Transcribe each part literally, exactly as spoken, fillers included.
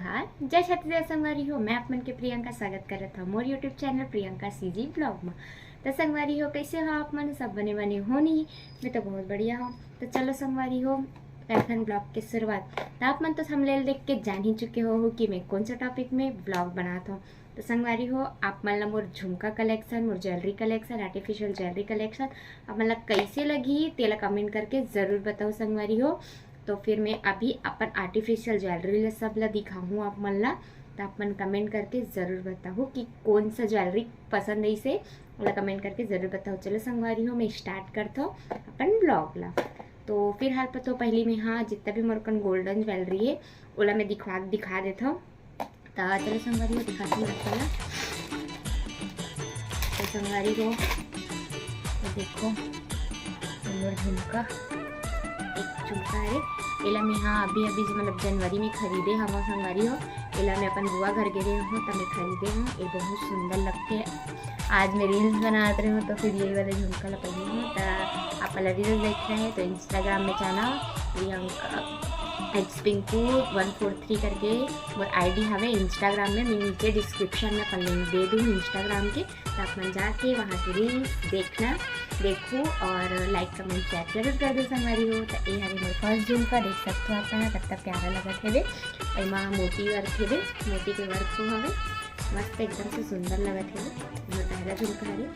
नमस्कार, जय छत्तीसगढ़ संगवारी हो। मैं आप मन के प्रियंका, स्वागत करत हव मोर YouTube channel Priyanka CG blog में। तो संगवारी हो, कैसे हो आप मन? सब बने बने हो नहीं? मैं तो बहुत बढ़िया हूँ। तो चलो संगवारी हो, करथन ब्लॉग के शुरुआत। तो आप मन तो थंबनेल देख के जान ही चुके हो कि मैं कौन सा टॉपिक में ब्लॉग बनात हूँ। तो संगवारी हो, आप मन ला मोर झुमका कलेक्शन, मोर jewellery collection, artificial jewellery collection आप मन ला कैसे लगही, तेला कमेंट करके ज़रूर बताओ संगवारी हो। तो फिर मैं अभी अपन आर्टिफिशियल ज्वेलरी ला सब ला दिखाहूँ आप मन ला। तो आप मन कमेंट करके ज़रूर बताओ कि कौन सा ज्वेलरी पसंद है, इसे ओला कमेंट करके ज़रूर बताओ। चलो संगवारी हो, मैं स्टार्ट करत हूँ अपन ब्लॉग ला। तो फिलहाल पर तो पहली मैं, हाँ, जितना भी मोर कन गोल्डन ज्वेलरी है, ओला मैं दिखवा, दिखा देत हूँ। तो चलो संगवारी हो, दिखाती हूँ आप ला। तो संगवारी हो, ये देखो, ये मोर झुमका, एक झुमका है। एला मैं, हाँ, अभी अभी, मतलब, जनवरी में खरीदे हव संगवारी हो। एला मैं अपन बुआ घर गे रहे हूँ, तब मैं खरीदे हूँ। ये बहुत सुंदर लगथे। आज मैं रील्स बनात रहे हूँ, तो फिर ये वाला झुमका ला पहने हूँ। तो आप वाला रील्स देख रहे हैं तो इंस्टाग्राम में जाना, प्रियंका एक्स पिंकू वन फोर थ्री करके मोर आईडी हवे इंस्टाग्राम में। मैं नीचे डिस्क्रिप्शन में अपन लिंक दे दूँ इंस्टाग्राम के, तो आप मन जाके वहाँ के रील्स देखना, देखो और लाइक कमेंट शेयर जरूर कर दो संगवारी हो। तो ये हरे मोर फर्स्ट झुमका, देख सकते हो आप मन, कितना प्यारा लगत हेवे। एमा मोती वर्क हेवे, मोती के वर्क हो हवे, मस्त एकदम से सुंदर लगत हेवे। मोर पहला झुमका हरे।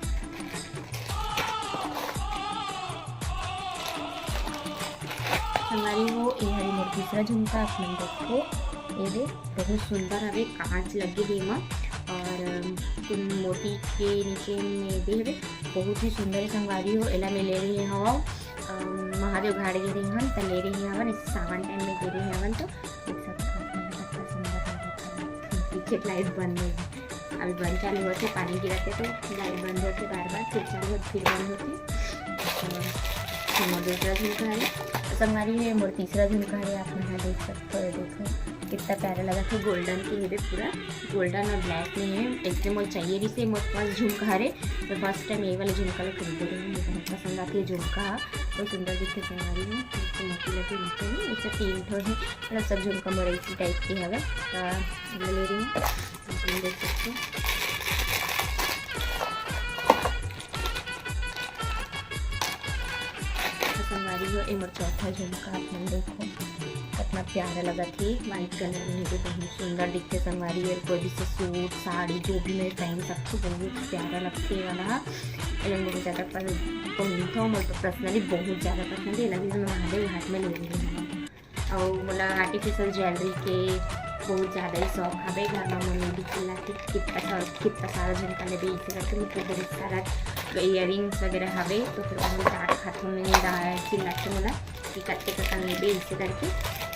संगवारी हो, ये हरे मोर दूसरा झुमका, आप मन देखो, ये दे बहुत सुंदर हवे, कांच लगे हे एमा और, अम, कुन मोती के नीचे में दे हवे, बहुत ही सुंदर संगवारी हो। एला मैं ले रहे हव, अम, महादेव घाट गे रहे हन त ले रहे हवन, इस सावन टाइम में गे रहे हवन तो देख सकते हो आप मन कितना सुंदर लगे। पीछे लाइट बंद हो गई, अभी बंद चालू होते, पानी गिरते तो लाइट बंद होते बार बार, फिर चालू होते, फिर बंद होते। और ये मोर दूसरा झुमका है, तो संगवारी हो ये मोर तीसरा झुमका है, आप मन देख सकते हो, ये देखो कितना प्यारा लगत हे, गोल्डन के हेवे, पूरा गोल्डन और ब्लैक में है। इसलिए मोर चाहिए भी से मोर पास झुमका हरे, मैं फर्स्ट टाइम ये वाला झुमका ला खरीदे रही हूँ, मुझे बहुत पसंद आती है झुमका, बहुत सुंदर दिखते संगवारी हो। इसको मोती लगे नीचे में, इससे तीन ठो है, मतलब सब झुमका मोर इसी टाइप के हवे। तो मैं ले रही हूँ, आप लोग देख सकते हो। तो संगवारी हो, ये मोर चौथा झुमका, आप मन देखो कितना प्यारा लगत हे, व्हाइट कलर में हे, बहुत सुंदर दिखते संगवारी। और कोई भी से सूट साड़ी जो भी मैं पहन सकती हूँ, बहुत प्यारा लगते वाला। एला बहुत ज़्यादा पसंद, पहनता हूँ, मोर तो पर्सनली बहुत ज़्यादा पसंद है, एला भी मैं महादेव घाट में ले रही हूँ। और मोला आर्टिफिशियल ज्वेलरी के बहुत ज़्यादा ही शौक हवे। घर में मम्मी भी चिल्लाती कि कितना सारा, कितना सारा झुमका लेबे, इसे करके मुझे बहुत सारा इयररिंग्स वगैरह हवे, तो फिर वहाँ डांट खाथों में दा-, चिल्लाते मोला कि कत्ते कतन लेबे, इसे करके।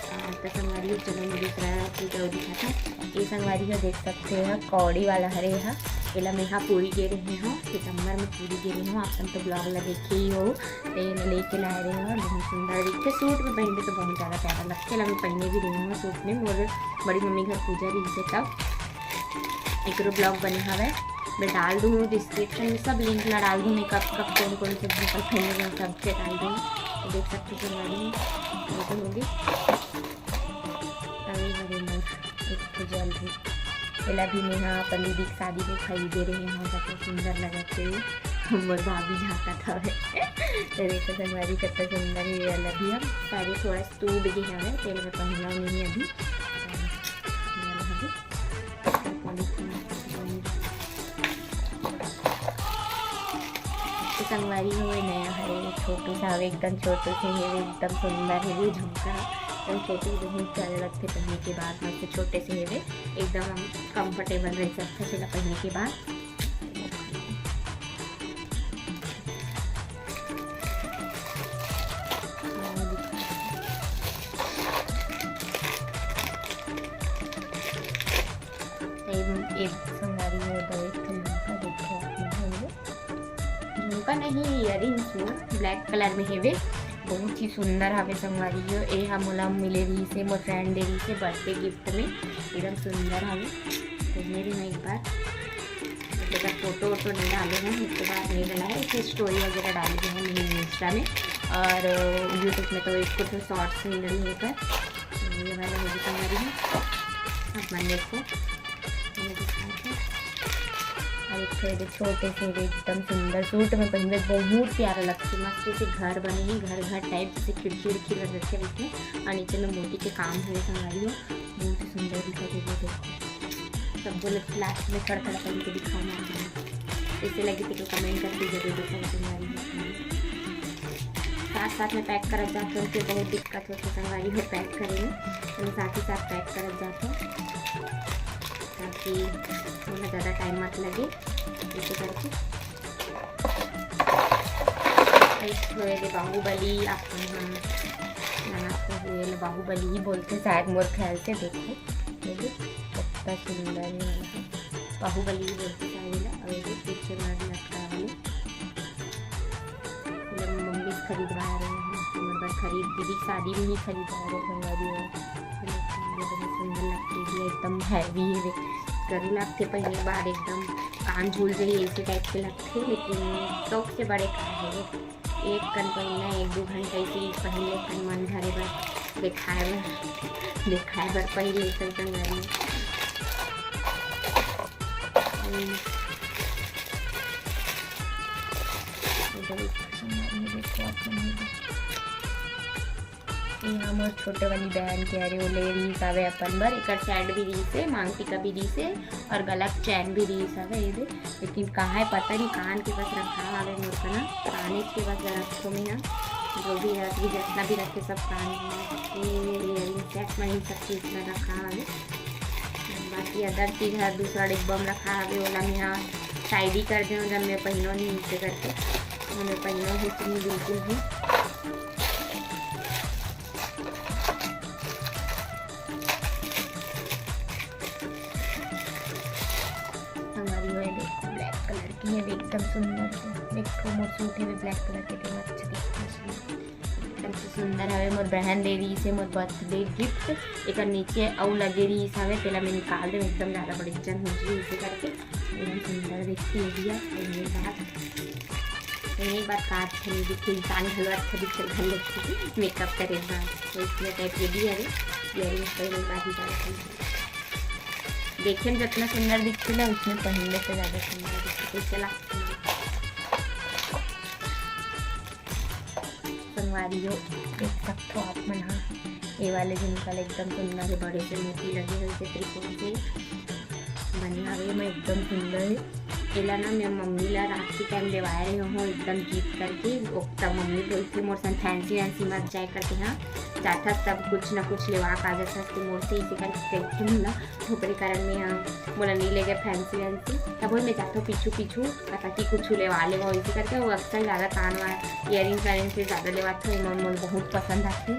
अ, तो संगवारी हो, चलो मैं दूसरा चीज़ और दिखाता हूँ। ये संगवारी हो, देख सकते हैं, कौड़ी वाला हरे हा, एला मैं हा पूरी गे रहे हूँ, सितंबर में पूरी गे रहे हूँ, आप सब तो ब्लॉग ला देखे ही हो। तेल लेके लाए रहे हो, बहुत सुंदर दिखते। सूट में पहनते तो बहुत ज़्यादा प्यारा लगते, एला मैं पहने भी रही हूँ सूट में। मोर बड़ी मम्मी घर पूजा रही से तब एकरो ब्लॉग बने हवे, मैं डाल दूँ डिस्क्रिप्शन में, सब लिंक ला डाल दूँ, मैं कब कब कौन कौन से झुमका पहने हैं, सब के डाल दूँ, तो देख सकते हो। संगवारी हो, ये तो होगी। अरे हरे मोर एक ठो ज्वेलरी, एला भी मैं हा अपन दीदी के शादी में खरीदे रहे हूँ, बहुत सुंदर लगत हे। मोर भाभी झांकत हवे। तो देखो संगवारी, कितना सुंदर हे। एला भी हम सारे थोड़ा टूट गे हवे, तेला मैं पहनना नहीं अभी। तो संगवारी हो, नया हरे, छोटू सा हवे, एकदम छोटू से हेवे, एकदम सुंदर हेवे झुमका। एकदम छोटू बहुत प्यारे लगते पहने के बाद, मस्त छोटे से हेवे, एकदम हम कंफर्टेबल रह सकते तेला पहने के बाद। एक संगवारी हो, दो एक ठो झुमका देखो आप मन। झुमका नहीं, इयररिंग्स मोर ब्लैक कलर में हेवे, बहुत ही सुंदर हवे संगवारी हो। ए हा मोला मिले रहिसे, मोर फ्रेंड दे रहिसे बर्थडे गिफ्ट में, एकदम सुंदर हवे। तो मेरे में एक बार मतलब फोटो वोटो नहीं डाले हैं, उसके बाद नहीं डाला है, इसे स्टोरी वगैरह डाली है मेरे इंस्टा में और यूट्यूब में, तो इसको तो शॉर्ट्स नहीं डाली है। पर ये वाला होगी संगवारी हो, आप मन देखो, मैं दिखात हूँ। और एक ठो एदे छोटे से एदे एकदम सुंदर सूट में पहिनबे, बहुत प्यारा लगथे। मस्त से घर बने हे, घर घर टाइप से खिड़की उड़की लग रखे रखे, और नीचे में मोती के काम हुए संगवारी हो, बहुत ही सुंदर दिखत हे। देखो, सब बोले लास्ट में खड़ खड़ करके दिखाना है, कैसे लगी तो कमेंट करके जरूर बताओ संगवारी हो। साथ साथ में पैक करत जात हन, फिर बहुत दिक्कत होथे संगवारी हो पैक करे में, तो मैं साथ ही साथ पैक करत जात हूँ, ताकि मोला ज़्यादा टाइम मत लगे। ऐसे करके एक ठो ये बाहुबली, आप मन ह नाना को ये बाहुबली ही बोलथे शायद, मोर ख्याल से। देखो, ये भी कितना सुंदर है, बाहुबली ही बोलथे शायद एला। और ये पीछे में भी लटका है, ये मम्मी से खरीदवा रहे हैं, मोर बर खरीद, दीदी की शादी में ही खरीदवा रहे संगवारी हो। बहुत सुंदर लगथे, ये एकदम हैवी है, जरूर लगथे पहले बार एकदम कान झूल जाही, ऐसे टाइप के लगथे, लेकिन शौक से बड़े का है, एक कन पहिनना, एक दो घंटा ऐसे ही पहिन लेथन मन भरे बर, दिखाए बर, दिखाए बर पहिन लेथन संगवारी। हम्म। इधर एक संगवारी देखो आप मन, ये देखो। ये हमर छोटे वाली बहन के हरे, वो ले रही हवे अपन बर। एकर सेट भी रही से, मांग टीका भी रही से, और गला के चैन भी रही हवे ये दे। लेकिन कहाँ है पता नहीं, कान के बस रखा हवे मोर कना, काने के बस रखो में ना, जो भी है, अभी जितना भी रखे सब कान में, ये earring सेट में ही सब चीज में रखा हवे। बाकी अदर चीज हर दूसरा डिब्बा में रखा हवे, ओला मैं हा tidy कर देहूँ, जब मैं पहिनो नहीं इसे करके, मैं पहिनो ही नहीं बिल्कुल भी। संगवारी हो, ये देखो, black colour की है, एकदम सुंदर है। देखो, मोर सूट है, black colour के, तो अच्छा दिखता है। एकदम से सुंदर हवे, मोर बहन दे रही से मोर birthday gift। एकर नीचे अउ लगे रही हवे, तेला मैं निकाल दे, एकदम ज़्यादा बड़े जन हो जी, इसे करके एकदम सुंदर दिखती है भैया। और ये बात, ये बात का अच्छा नहीं दिखती, इंसान घलो अच्छा दिखते, घर लोग makeup करे बाद, तो इसमें टाइप ये भी है, ये भी पहले बात ही बात है। देखे में जितना सुंदर दिखते ना, उसमें पहनने से ज़्यादा सुंदर दिखते। तो चला संगवारी हो, देख सकथो आप मन हा, ये वाले झुमका ल एकदम सुंदर है, बड़े से मोती लगे हुए से त्रिकोण से बने हवे, मैं एकदम सुंदर है। एला ना मैं मम्मी ला राखी टाइम लेवाए रहे हूँ एकदम जिद करके, ओ तब मम्मी बोलती मोर संग फैंसी वैंसी मत जाए करके, हाँ जाथस तब कुछ ना कुछ लेवा का जाथस, तो मोर से इसे करके कही ना, ओकरे कारण में हाँ मोला नहीं ले गए फैंसी वैंसी, तब मैं जाथो पीछू पीछू ताकि कुछ लेवा लेवा, इसे करके वो अक्सर ज़्यादा कान वान earring वारिंग से ज़्यादा लेवाथो, एमन मोला बहुत पसंद आथे।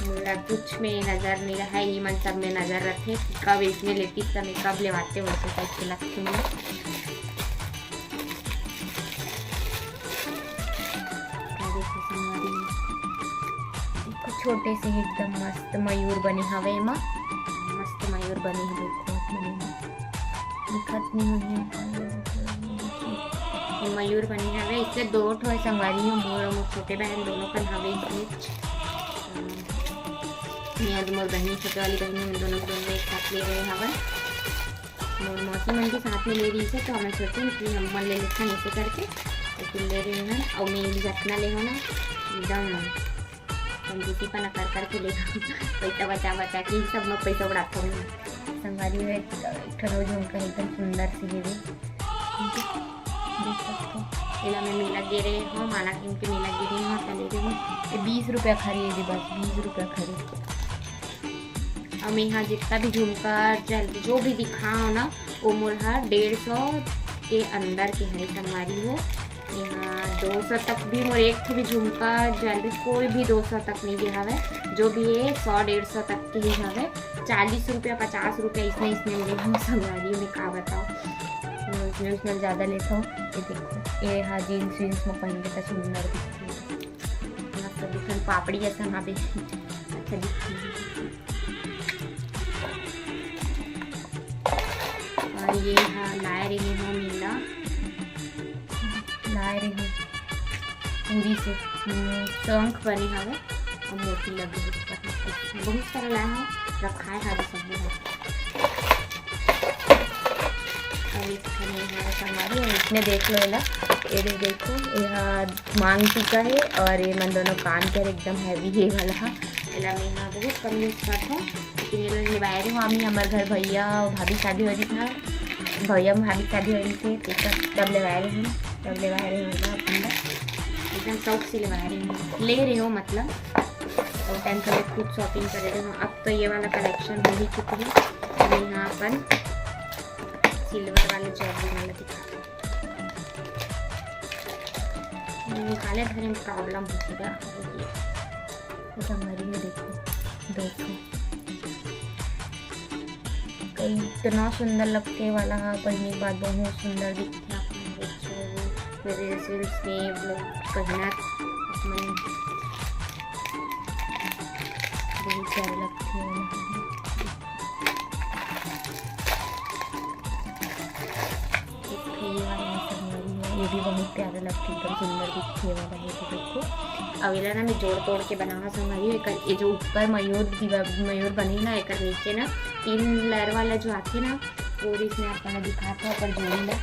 मोला कुछ में नजर नहीं रहा, ये मन सब में नजर रखे कि कब इसमें लेतीस त मैं कब लेवाते, वैसे टाइप के लगते हैं। देखो संगवारी, देखो छोटे से एकदम मस्त मयूर बने हवे एमा, मस्त मयूर बने हे। देखो आप मन एमा दिखत नहीं होही, ये मयूर बने हवे, इससे दो ठो है संगवारी हो, मोर और मोर छोटे बहन दोनों कन हवे इसमें। मैं और मोर बहनी, छोटे वाली बहनी, हम दोनों, दोनों एक साथ ले रहे हवन। मोर मौसी मन के साथ में ले रही है, तो हमें सोचे कि हम मन ले लेते हैं ऐसे करके, लेकिन ले रहे हैं। और मैं भी जतना ले हो ना, एकदम कंजूसी पना कर करके ले, पैसा बचा बचा के सब मैं पैसा उड़ाता हूँ। संगवारी हो, एक ठो झुमका एकदम सुंदर सी हेवे, देख सकते हो। एला मैं मेला गे रहे हो, माला किन के मेला गे रहे हो, त ले रहे हो। ये बीस रुपया खरीदी, बस बीस रुपया खरीद। और मैं यहाँ जितना भी झुमका, ज्वेलरी, जो भी दिखा हो ना, वो मोर हा डेढ़ सौ के अंदर के हरे संगवारी हो। यहाँ दो सौ तक भी मोर एक ठो भी झुमका, ज्वेलरी, कोई भी दो सौ तक नहीं गे हवे। जो भी है, सौ डेढ़ सौ तक के ही हवे। चालीस रुपया, पचास रुपया इसने, इसने मिले हम संगवारी में का बताओ। इसने, इसने ज़्यादा लेता हूँ। ये देखो, ये हा जीन्स वीन्स में पहन के तो सुंदर दिखती है। मस्त दिखन पापड़ी असन हावे। अच्छा दिखती है। और ये हा लाए रहे हो मेला, लाए रहे हो पूरी से, हम्म, शंख बने हवे और मोती लगे हे ऊपर में। बहुत सारा लाए हो, रखाए हवे सब में। और एक ठन ये हमारा संगवारी है, इसमें देख लो एला, ये दे देखो, ये हा मांग टीका है और ये मन दोनों कान के एकदम heavy है वाला हा। एला मैं यहाँ बहुत कम use करता हूँ, लेकिन ये लोग लेवाए रहे हो, आमी हमारे घर भैया और भाभी शादी हो रही था, भैया भाभी शादी हो रही थे, तो तब तब लेवाए रहे हूँ, तब लेवाए रहे हूँ ना अपन ला। एकदम शौक से लेवाए रहे हूँ, ले रहे हो मतलब। और टाइम पर खुद shopping करे रहे हूँ। अब तो ये वाला collection हो ही चुकी है। अब यहाँ अपन silver वाले jewelry वाला दिखा, निकाले धरे में problem हो गया। तो संगवारी में देखो, देखो, इतना सुंदर लगते वाला है, पहनने के बाद बहुत सुंदर दिखते हैं। आप लोग देखो, मेरे reels में लोग पहना अपन बहुत प्यारे लगते हैं। एक ठो ये वाला है संगवारी हो, ये भी बहुत प्यारा लगता है, एकदम सुंदर दिखते वाला है। तो देखो, अब एला ना मैं जोड़ तोड़ के बनावा संगवारी हो। एकर ये जो ऊपर मयूर दीवा, मयूर बनी ना, एकर नीचे ना तीन layer वाला जो आथे ना, वो इसमें अपन दिखाता है ऊपर जोड़ी ला।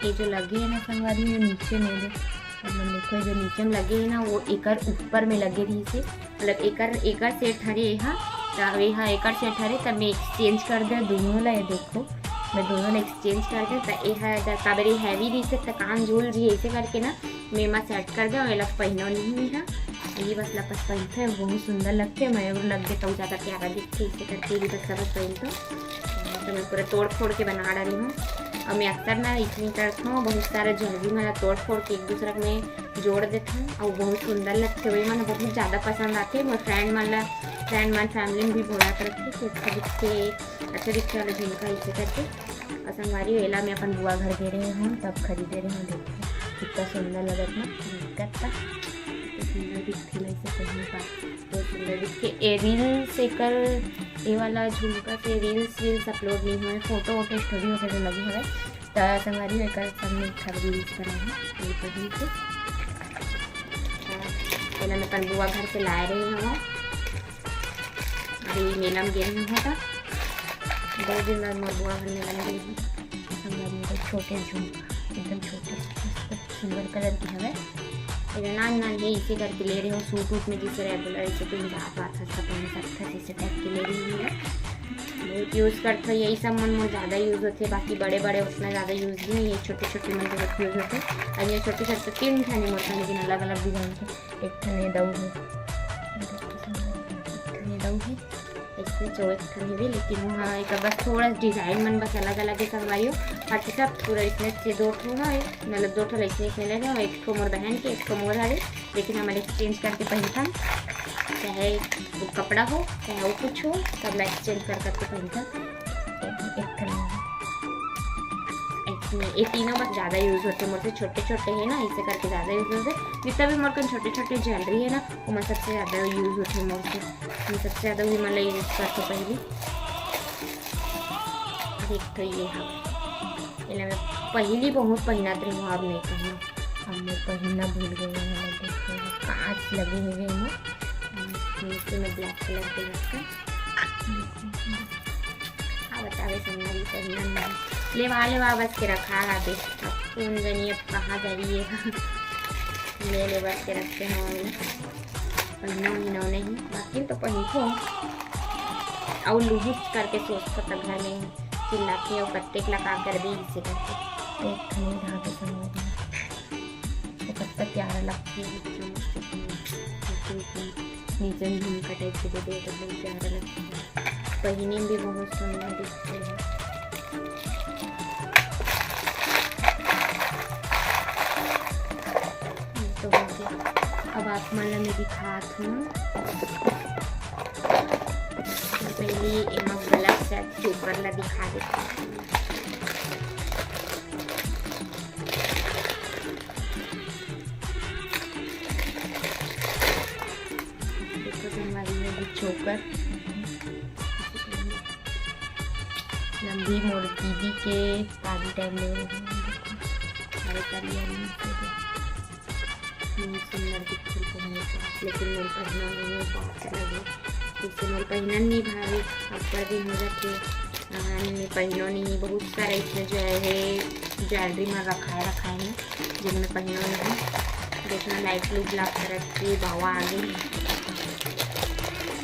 ये जो लगे है ना संगवारी हो, नीचे में दे, अपन देखो, ये जो नीचे में लगे है ना, वो एकर ऊपर में लगे रही से, मतलब एकर, एकर set हरे एहा, त एहा एकर set हरे, त मैं exchange कर दे दोनों ला। ये देखो, मैं दोनों ला exchange कर दे, त एहा अगर काबर ये heavy रही से, त कान झूल जी ऐसे करके ना मैं एमा set कर दे, और एला पहनो नहीं है, ये बस लपस पहनते हैं, बहुत सुंदर लगते हैं, मयूर लग गए तो ज्यादा प्यारा दिखते, इसे करके ये बस लपस पहनते हैं। तो मैं पूरा तोड़ फोड़ के बना डाली हूँ। और मैं अक्सर ना इतनी करती हूँ, बहुत सारा jewelry मन ला तोड़ फोड़ के एक दूसरा में जोड़ देती हूँ और बहुत सुंदर लगते हुए मन बहुत ज़्यादा पसंद आते हैं। मोर friend मन ला, friend मन family में भी बोला करते कि अच्छा दिखते, अच्छा दिखते वाला झुमका इसे करके। और संगवारी हो, एला मैं अपन बुआ घर दे रहे हूँ, तब खरीदे रहे हूँ। देखो कितना सुंदर लगत ना, दिखत था, कितना सुंदर दिखते ना इसे पहनने का। बहुत सुंदर दिखते। ए reels एकर, ए वाला झुमका से reels, reels upload नहीं हुए, photo वोटो story वगैरह लगे हुए। त संगवारी हो, एकर सामने एक ठन reels बनाए हैं, ये पहन के। त एला मैं अपन बुआ घर से लाए रहे हूँ, अभी मेला में गए हूँ त दो दिन बाद मोर बुआ घर मेला में गई हूँ। संगवारी हो, छोटे झुमका, एकदम छोटे, silver colour के हवे। एला नान नान हे, इसे करके ले रहे हो, suit वूट में जैसे regular इसे कोई बात बात हंसता पहन सकता है, इसे type के ले रही हूँ। बहुत use करते हो, यही सब मन मोर ज़्यादा use होते, बाकी बड़े बड़े उतना ज़्यादा use नहीं है, छोटे छोटे मन बहुत use होते। और ये छोटे छोटे तीन ठन मोर, लेकिन अलग अलग design के, एक ठन ये दऊ है, एक ठन ये दऊ है, इसमें चौक ठन हवे, लेकिन वहाँ एक बस थोड़ा design मन बस अलग अलग है संगवारी हो। बाकी सब पूरा इसमें से दो ठो है, मतलब दो ठो इसमें, इसमें ले जाओ, एक ठो मोर बहन के, एक ठो मोर हरे, लेकिन हमन exchange करके पहिनथन, चाहे वो कपड़ा हो, चाहे वो कुछ हो, सब ला exchange कर करके पहिनथन। एक ठन इसमें ये तीनों बस ज़्यादा use होते मोर से, छोटे छोटे है ना, इसे करके ज़्यादा use होते। जितना भी मोर कन छोटे छोटे jewelry है ना, वो मैं सबसे ज़्यादा use होते मोर से। मैं सबसे ज़्यादा वही मतलब use करते पहली। देख तो ये हाँ, एला मैं पहली बहुत पहिनत रही हूँ, अब नहीं पहनू। अब मैं पहिनना भूल गई हूँ। देखो, कांच लगे हुए हैं ना, इसमें black colour के लटकन। हाँ, बतावे संगवारी, पहिनना नहीं। लेवा, लेवा बस के रखा है अभी। अब कौन जानी अब कहाँ जा रही है। ले, ले बस के रखते हैं। पहिना उहिना नहीं, बाकी तो पहिनथो। अउ लुहुच करके सोचथो त घर में चिल्लाथे, "अउ कत्तेक ला का करबे?" इसे करके। एक ठन धागे संगवारी। तो कत्ता प्यारा लगथे, एकदम मस्त, एकदम नीचे में झुमका type के दे दे, एकदम प्यारा लगथे। पहिने में भी बहुत सुंदर दिखथे। तो हो गया। अब आप मन ला मैं दिखात हूँ। पहले एमा गलत set के ऊपर ला दिखा देती हूँ। देखो संगवारी, ये भी choker लंबी मोर दीदी के शादी time में, अरे करिया नहीं से दे। बहुत सुंदर दिखती है मेरे पास, लेकिन मेरे पास ना नहीं है, बहुत अच्छा लगे। जैसे मोर पहिनन नहीं भावे, अब्बड़ दिन हो जाथे, अ, मैं पहिनो नहीं। बहुत सारा इसमें जो है ज्वेलरी में रखाए रखाए हैं, जिनमें पहिनो नहीं। देखना, लाइट लूट लाग करत के बावा आ गई।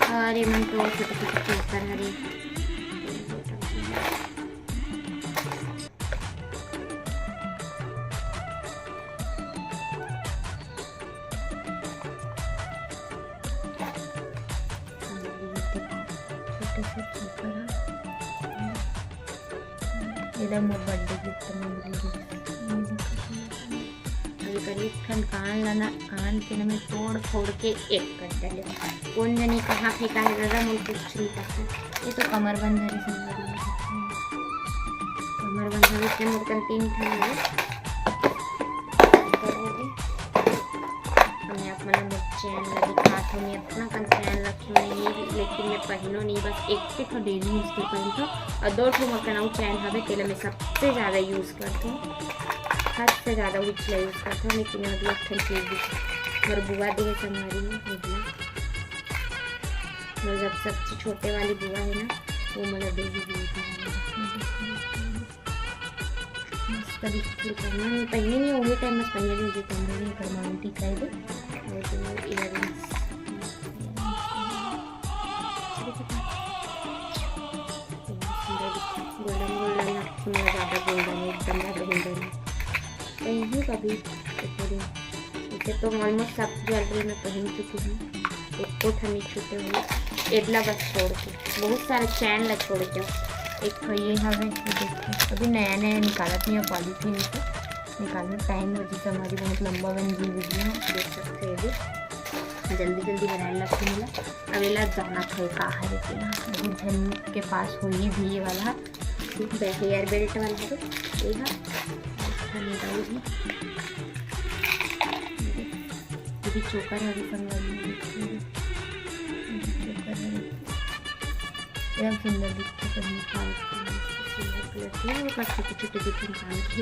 अरे मन तो छोटे छोटे चोकर हरे। छोटे से चोकर ह। एला मोर बर्थडे गिफ्ट में मिले रिहिस। अभी कर एक ठन कान ला ना, कान के ना मैं तोड़ फोड़ के एक कर डाले। कौन जनी कहाँ फेंका है दादा, मोर कुछ नहीं पता। ये तो कमरबंद हरे संगवारी हो। कमरबंद हरे के मोर कन तीन ठन हरे। मैं आप मन ला मोर चैन ला दिखात हूँ। मैं अपना कन चैन रखे हुए नहीं, लेकिन मैं पहिनो नहीं, बस एक ठो डेली यूज के पहिनथो। और दो ठो मोर कन अउ चैन हवे, तेला मैं सबसे ज़्यादा यूज करथो, हद से ज़्यादा उचला यूज करथो। लेकिन अभी एक ठन चीज दिखा, मोर बुआ दे हे संगवारी हो, देखना। मोर जब सबसे छोटे वाली बुआ है ना, वो मोला दे ही दी थी। मस्त दिखथे, पहनना नहीं, पहने नहीं, वही टाइम में पहने नहीं, जो पहने नहीं, पर मांगती कह दे। और तुम्हारे इयररिंग्स गोल्डन गोल्डन लगथे, मोला ज्यादा गोल्डन, एकदम ज्यादा गोल्डन। पहनहूँ कभी तो पूरी, इसे तो ऑलमोस्ट सब ज्वेलरी में पहन चुकी हूँ, एको ठन नहीं छूटे हुए, एदला बस छोड़ के, बहुत सारा चैन ला छोड़ के। एक ठो ये हवे, ये देखो, अभी नया नया निकालत नहीं है पॉलीथीन से, निकालने टाइम हो जी, हमारी बहुत लंबा बन गई वीडियो, देख सकते हैं अभी जल्दी जल्दी बनाए लगती हूँ। अब एला जाना था का हरे के ना, बहुत झन के पास होही भी ये वाला हेयर बेल्ट वाला हरे, ये हा, ये हा, ये भी चोकर हरे संगवारी, ये भी चोकर हरे, एकदम सुंदर दिखथे, सब निकाल के सिल्वर कलर के, और बस छोटे छोटे दिखे निकाल के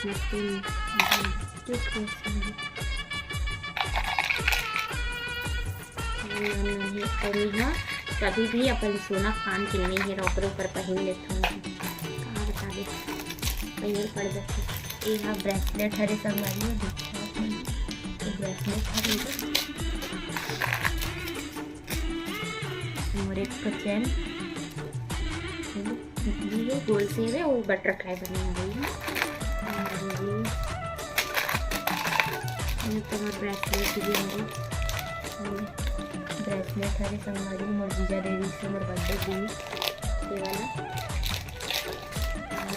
मस्त एकदम cute cute से। और यहाँ कभी भी अपन सोना कान के नहीं है, ओकरे ऊपर पहन लेथन। का बता दे, पहन पड़ जाथे। ये हा ब्रेसलेट हरे संगवारी, देखो आप मन, ये ब्रेसलेट हरे, मोर एक ठो चैन, ये गोल से हवे, वो बटरफ्लाई बने हुए है। और ये, ये तो मोर ब्रेसलेट भी हरे, ब्रेसलेट हरे संगवारी, मोर जीजा दे दिस हे मोर बर्थडे दिन, ये वाला। और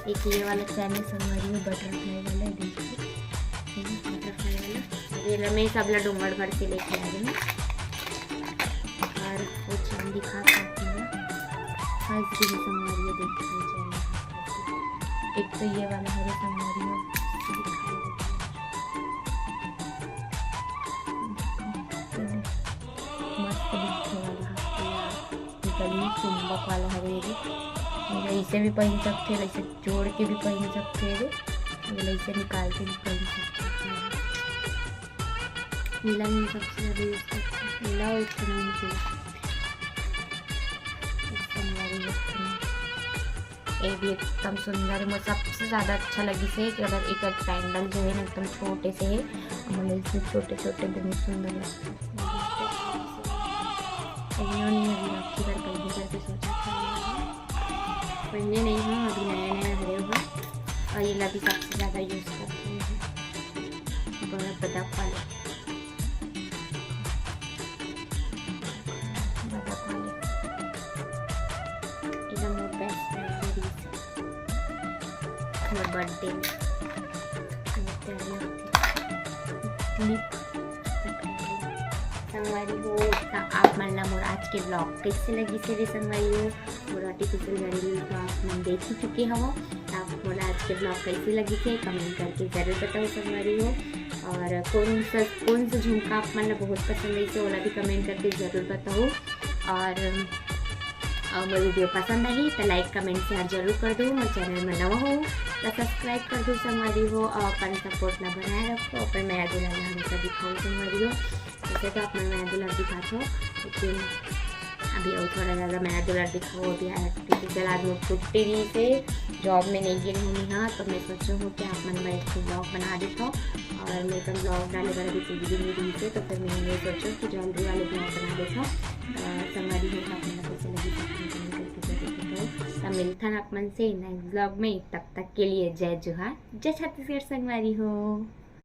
एक ये वाला चैन हे संगवारी, बटरफ्लाई वाला, देखिए, ये बटरफ्लाई वाला। ये ला मैं सब ला डोंगरगढ़ से लेके आ रही हूँ। और वो चैन दिखा सकती हूँ, फर्स्ट दिन संगवारी, देखिए चैन। एक तो ये वाला हरे संगवारी, दिखा देती हूँ। मस्त दिखने वाला है यार, निकली चुंबक वाला हरे ये। मतलब इसे भी पहन सकते हैं, वैसे जोड़ के भी पहन सकते हैं, मतलब इसे निकाल के भी पहन सकते हैं। नीला में सबसे ज़्यादा यूज़ करते हैं, नीला और एक ठो नहीं चाहिए। इस संगवारी रखते हैं। ये भी एकदम सुंदर हे। मोर सबसे ज़्यादा अच्छा लगिस हे कि अगर एक पैंडल जो है ना एकदम छोटे से है, मतलब इसमें छोटे छोटे बहुत सुंदर लगते हैं। पहनो नहीं, अभी राखी पर पहले करके सोचा था, पहने नहीं हूँ, अभी नया नया हरे हो। और ये ला भी सबसे ज़्यादा यूज़ करते हैं, बड़ा बड़ा वाले। एकदम मोर बेस्ट फ्रेंड हरे, मोर बर्थडे में। क्लिप संगवारी हो, त आप मन ला मोर आज के ब्लॉग कैसे लगिस हे रे संगवारी हो? मोर आर्टिफिशियल वेरी ला तो आप मन देख ही चुके हवो। त आप मोला आज के ब्लॉग कैसे लगिस हे, कमेंट करके जरूर बताओ संगवारी हो। और कौन सा, कौन सा झुमका आप मन ला बहुत पसंद आइस हे, ओला भी कमेंट करके जरूर बताओ। और, और मोर वीडियो पसंद आही त लाइक कमेंट शेयर जरूर कर दो। मोर चैनल में नवा हो त सब्सक्राइब कर दो संगवारी हो, और अपन सपोर्ट ला बनाए रखो, अपन मया दुलार ला हमेशा दिखाओ संगवारी हो। वैसे तो आप मन मया दुलार दिखात हो, लेकिन अभी अउ थोड़ा ज़्यादा मेला डोला दिखाओ। अभी आज, क्योंकि कल आज मोर छुट्टी रहिस हे, जॉब में नहीं गे हूँ मैं, हाँ, तो मैं सोचो हूँ कि आप मन बर एक ठो ब्लॉग बना देता हूँ। और मैं तो ब्लॉग डाले बर अभी टीवी भी नहीं रहिस हे, तो फिर मैं ये सोचो कि ज्वेलरी वाले ब्लॉग बना देता हूँ। अ, संगवारी हो, आप मन ला कैसे लगी, सब comment करके जरूर बताओ। तो मिलथन आप मन से नेक्स्ट ब्लॉग में, तब तक के लिए जय जोहार, जय छत्तीसगढ़ संगवारी हो।